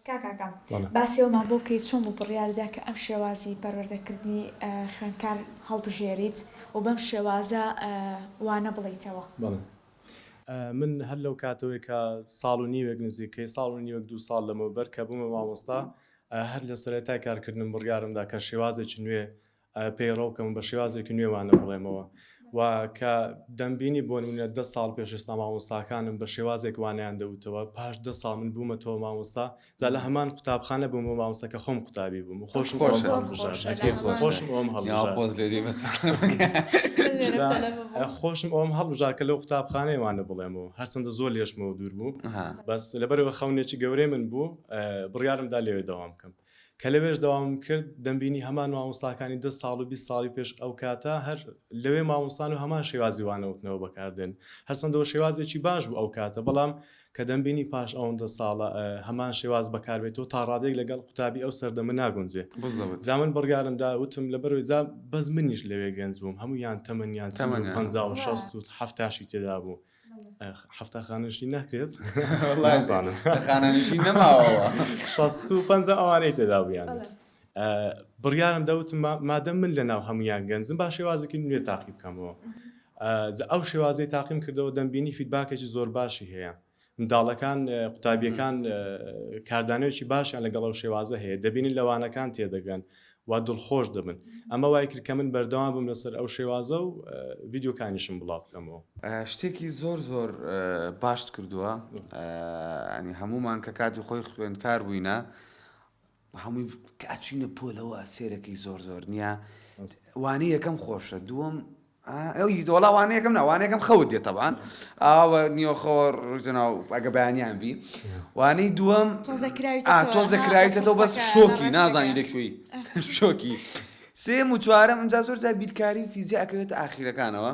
کاک ئاکام باسی ئەوەمان بۆ بکەیت چۆن بوو بڕیارت دا کە ئەم شێوازی پەروەردەکردنی خوێندکار هەڵبژێریت و بەم شێوازە وانە بڵێیتەوە؟ بەڵێ من هەر لەو کاتەوەی کە ساڵ و نیوێک نزیکەی ساڵ و نیوێک دوو ساڵ لەمەوبەر کە بوومە مامۆستا هەر لە سەرەتای کارکردنم بڕیارم دا کە شێوازێکی نوێ پەیڕەو بکەم و بە شێوازێکی نوێ وانە بڵێمەوە و کە دەمبینی بۆ نمونە دە ساڵ پێش ئێستا مامۆستاکانم بە شێوازێک وانەیان دەوتەوە پاش دە ساڵ من بوومەتەوە مامۆستا جا لە هەمان قوتابخانە بوومەوە مامۆستا کە خۆم قوتابی بووم و خۆشم ئەوم خۆشە. هەڵبژارد خۆشە لە ئەکید هەمان خۆشم ئەوم ناو هەڵبژارد پۆز لێ دێ بەس جا خۆشم ئەوم هەڵبژارد کە لەو قوتابخانەیە وانە بڵێمەوە هەرچەندە زۆر لێشمەوە دوور بوو ها. بەس لەبەرئەوە خەونێکی گەورەی من بوو بڕیارم دا لەوێ دەوام بکەم کە لەوێش دەوامم کرد دەمبینی هەمان مامۆستاکانی دە ساڵ و 20 ساڵی پێش ئەو کاتە هەر لەوێ مامۆستان و هەمان شێوازی وانەوتنەوە بەکاردێن هەرچەندەوە شێوازێکی باش بوو ئەو کاتە بەڵام کە دەمبینی پاش ئەوەندە ساڵە هەمان شێواز بەکاربێتەوە تا ڕادەیەک لەگەڵ قوتابی ئەو سەردەمە ناگونجێ بالضبط. جا من بڕیارم دا وتم لەبەرەوەی جا بەس منیش لەوێ گەنج بووم هەموویان تەمەنیان 40 و تەمەنیان. 50 و 60 و حەفتاشی تێدا بوو حەفتا خانەنشین ناکرێت؟ وەڵا نازانم. خانەنشین نەماوەوە. شەست و پەنجا ئەوانەی تێدا بوو یانی. بڕیارم دا وتم مادەم من لەناو هەموویان گەنجم با شێوازێکی نوێ تاقی بکەمەوە. جا ئەو شێوازەی تاقیم کردەوە دەمبینی feedback ێکی زۆر باشی هەیە. منداڵەکان قوتابیەکان کاردانەوەیەکی باشیان لەگەڵ ئەو شێوازە هەیە دەبینن لە وانەکان تێدەگەن و دڵخۆش دەبن ئەمە وای کرد کە من بەردەوام بم لەسەر ئەو شێوازە و ڤیدیۆکانیشم بڵاو بکەمەوە. شتێکی زۆر زۆر باشت کردووە ینی هەموومان کە کاتی خۆی خوێندکار بووینە هەمووی کە ئەچینە پۆلەوە سێرەکەی زۆر زۆر نییە وانەی یەکەم خۆشە دووەم وەڵا وانەی یەکەم نا وانەی یەکەم خەوت دێت تەبان ئاوە نیوەخەوە ڕوویتە ناو ئەگە بەیانیان بی وانەی دووەم تۆزە کراویتەوە تۆزە کراویتەوە بەس شۆکی نازانی لەکوێی شۆکی سێم و چوارەم ئەمجا زۆر جار بیرکاری فیزیا ئەکەوێتە ئاخیرەکانەوە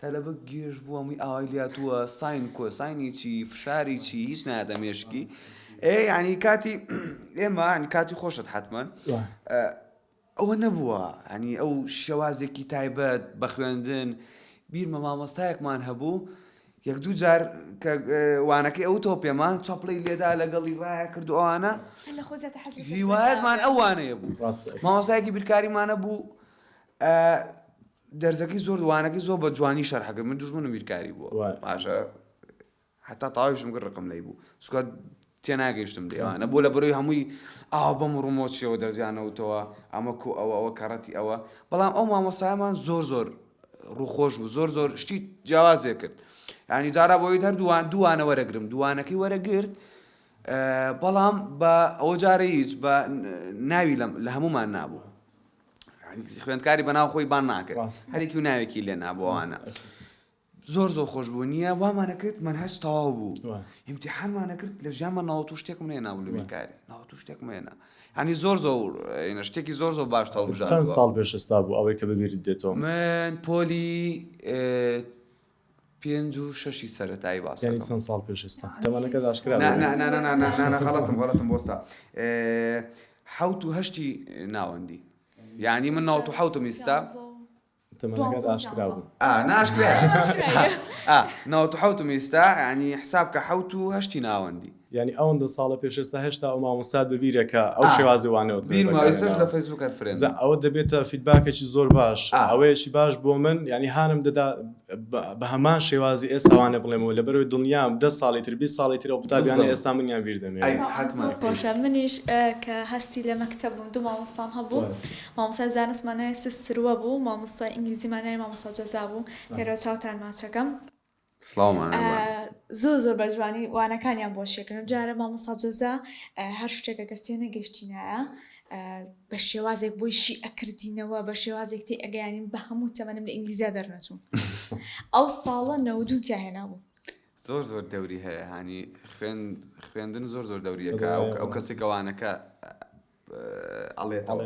تەلەبە گێژ بووە هەمووی ئاوای لاتووە sine cosine ی چی فشاری چی هیچ نایەتە مێشکی ئێ یعنی کاتی ئێمە ینی کاتی خۆشت حتمما ئەوە نەبووە ینی ئەو شێوازێکی تایبەت بە خوێندن بیرمە مامۆستایەکمان هەبوو یەک دوو جار کە وانەکەی ئەو تۆ پێمان چەپڵی لێدا لەگەڵی ڕایە کرد و ئەوانە هیوایەتمان ئەو وانەیە بوو مامۆستایەکی بیرکاریمانە بوو دەرزەکەی زۆر وانەکەی زۆر بە جوانی شەرح کرد من دوژمنم بیرکاری بووە باشە حتا تەواویشم کرد ڕقم لێی بوو چونکە تێناگەیشتم لێوانە بۆ لە بەرەی هەمووی ئاوا بەم ڕوومۆچیەوە دەرزیانەوتەوە ئەمە کو ئەوە ئەوە کەڕەتی ئەوە بەڵام ئەو مامۆستایەمان زۆر زۆر ڕووخۆش بوو زۆر زۆر شتی جیاوازێ کرد ینی جارا بۆیت هەر دووان دووانە وەرەگرم دووانەکەی وەرەگرت بەڵام بە ئەوە جارە هیچ بە ناوی لە هەمومان نابوو خوێندکاری بەناو خۆی بان ناکرد هەرێکی و ناوێکی لێ نابووانە زۆر زۆر خۆش بوو نییە وامانە کرد من هەست تەواو بوو ئیمتیحانمانە کرد لە ژیانمە ناوە تو شتێکم نێ نابوو لە بیرکاری ناوە تو شتێکم هێنا هەنی زۆر زۆر شتێکی زۆر زۆر باش تەڵبژار چەند ساڵ پێش ئێستا بوو ئەوەی کە بەبیرت دێتەوە من پۆلی پێنج و شەشی سەرەتایی باس یانی چەند ساڵ پێش ئێستا تەمەنەکەت ئاشکرا نا نا نا نا نا نا غەڵەتم غەڵەتم بۆستا حەوت و هەشتی ناوەندی یعنی من نەوەت و حەوتم ئیستا تەمەنەکەت ئاشکرا بوو ئا ناشکرا نەوەت و حەوتم ئیستا یعنی حساب کە حەوت و هەشتی ناوەندی یانی ئەوەندە ساڵە پێش ئێستا هێشتا ئەو مامۆستات بەبیرە کە ئەو شێوازی وانەوە بیرمە ئێستاش لە فەیسبوک هەر friend م جا ئەوە دەبێتە feedback ێکی زۆر باش ئەوەیەکی باش بۆ من یانی هانم دەدا بە هەمان شێوازی ئێستا وانە بڵێمەوە لەبەرەوەی دڵنیام دە ساڵی تر 20 ساڵی تر ئەو قوتابیانە ئێستا منیان بیر دەمێنێ زۆر خۆشە منیش کە هەستی لە مەکتەب بووم دوو مامۆستام هەبوو مامۆستای زانستمان ناوی سز سروە بوو مامۆستای ئینگلیزیمان ناوی مامۆستا جەزا بوو لێرەوە چاوتان ماچەکەم سڵاومان لێ زۆر زۆر بە جوانی وانەکانیان بۆ شێکردن جارە مامۆستا جەزا هەر شتێک ئەگەر تێنەگەشتینایە بە شێوازێک بۆی شی ئەکردینەوە بە شێوازێک تێ ئەگەیانین بە هەموو تەمەنم لە ئینگلیزیا دەرنەچووم ئەو ساڵە نەوەدووم تیا هێنابوو. زۆر زۆر دەوری هەیە هانی خوێند خوێندن زۆر زۆر دەوریەکە ئەو کەسێک ئەوانەکە ئەڵێتەوە.